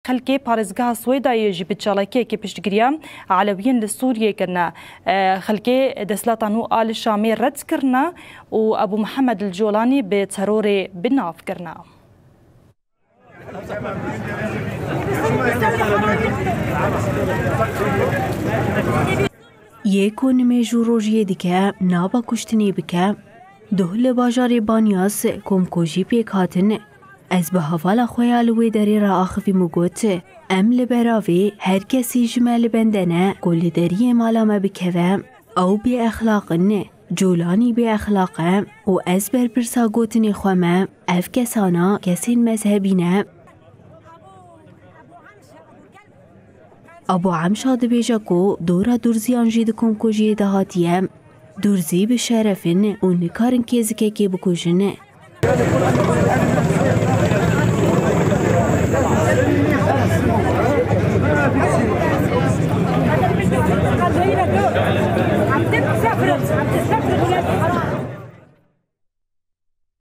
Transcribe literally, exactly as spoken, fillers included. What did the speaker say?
Xelkê parêzgeha Swêdayê jî bi çalakiyekê piştgiriya Elewiyên li Sûriyê kirine. Xelkê desthilata nû a li Şamê red kirine û Ebû Mihemed El Colanî bi terorê bi nav kirine. Yê ku nimêj û rojiyê dike, naba kuştinê bike. Duh li bajarê Banyas komkujî pêk hatin. Ez bi hevala xwe ya li wê derê re axivîm û got, em li beravê, her kesî ji me li bende ne ku li deriyê mala me bikeve. Ew bêexlaq in, Colanî bêexlaq e û ez berpirsa gotinê xwe me. Ev kesana kesên mezhebî ne. Ebû Emşa dibêje ku dora Durziyan jî di komkujiyê de hatiye. Durzî bi şeref in û nikarin kêzikekê bikujin.